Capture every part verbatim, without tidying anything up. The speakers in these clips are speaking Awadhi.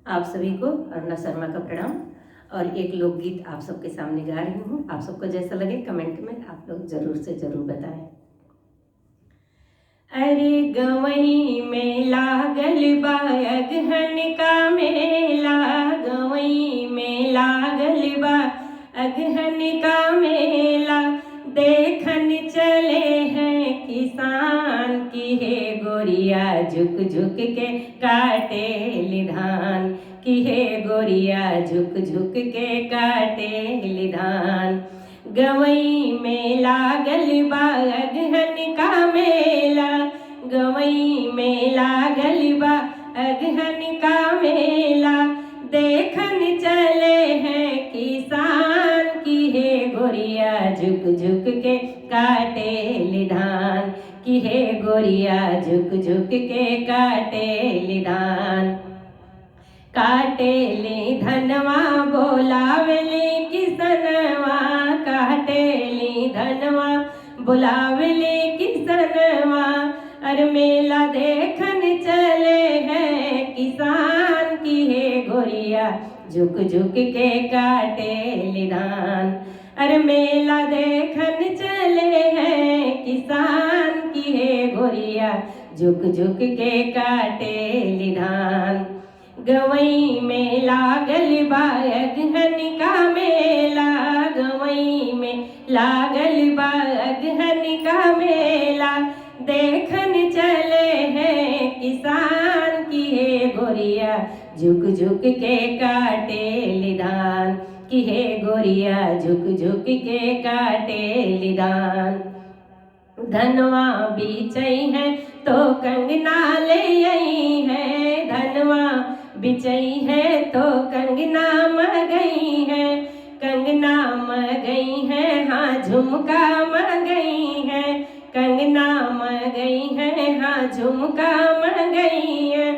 आप सभी को अरुणा शर्मा का प्रणाम और एक लोकगीत आप सबके सामने गा रही हूँ। आप सबको जैसा लगे, कमेंट में आप लोग जरूर से जरूर बताएं। अरे गवई में लागल बा अगहन का मेला, गवई में लागल बा अगहन का मेला। देखन चले हैं किसान कि हे गोरिया झुक झुक के काटेली धान, कि हे गोरिया झुक झुक के काटेली धान। गवई में लागल बा अगहन का मेला, गवई में लागल बा अगहन का मेला। देखन चले हैं किसान कि हे गोरिया झुक झुक के काटेली धान, कि हे गोरिया झुक झुक के काटेली धान। काटेली धनवा बोलावेली किसनवा, काटेली धनवा बोलावेली किसनवा। अरे मेला देखन चले हैं किसान कि हे गोरिया झुक झुक के काटेली धान। अरे मेला देखन चले हैं किसान कि हे गोरिया झुक झुक के काटेली धान। गवई में लागल बा अगहन का मेला, गवई में लागल बा अगहन का मेला। देखन चले हैं किसान कि हे गोरिया झुक झुक के काटेली धान, कि हे गोरिया झुक झुक के काटेली धान। धनवा बिचई है तो कंगना ले आई है, धनवा बिचई है तो कंगना मगई है, कंगना मगई है, हाँ झुमका मगई है, कंगना मगई है, हाँ झुमका मगई है।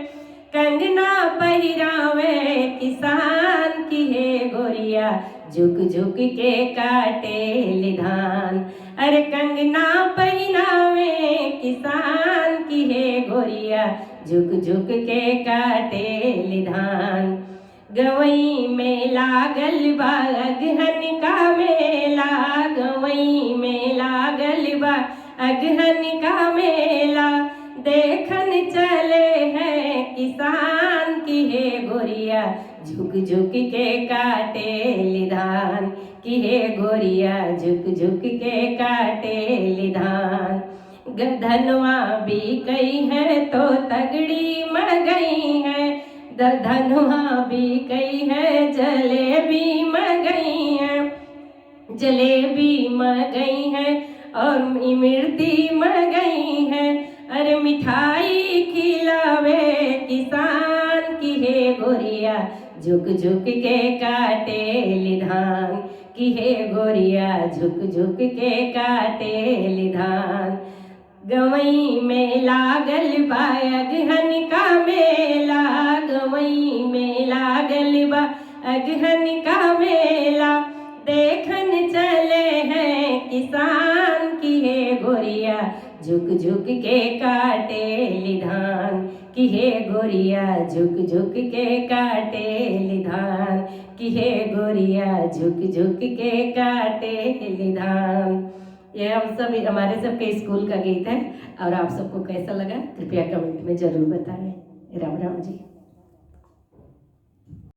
कंगना पहिरावे किसान कि हे गोरिया झुक झुक के काटेली धान। अरे कंगना पहिरावे किसान कि हे गोरिया झुक झुक के काटेली धान। गवई में लागल बा अगहन का मेला, गवई में लागल बा अगहन का मेला। देखन चले हैं किसान कि हे गोरिया झुक झुक के काटेली धान, कि हे गोरिया झुक झुक के काटेली धान। ग-, धनवा बिकई है तो तगड़ी मगई है, ध-, धनवा बिकई है जलेबी मगई है, जलेबी मगई है और इमरती मगई है। अरे मिठाई खिलावे किसान कि हे गोरिया झुक झुक के काटेली धान, कि हे गोरिया झुक झुक के काटेली धान। गवई में लागल बा अगहन का मेला, गवई में लागल बा अगहन का मेला। देखन चले हैं किसान कि हे गोरिया झुक झुक के काटेली धान, कि हे गोरिया झुक झुक के काटेली धान, कि हे गोरिया झुक झुक के काटेली धान। ये हम सब, हमारे सबके स्कूल का गीत है और आप सबको कैसा लगा कृपया कमेंट में जरूर बताएं। राम राम जी।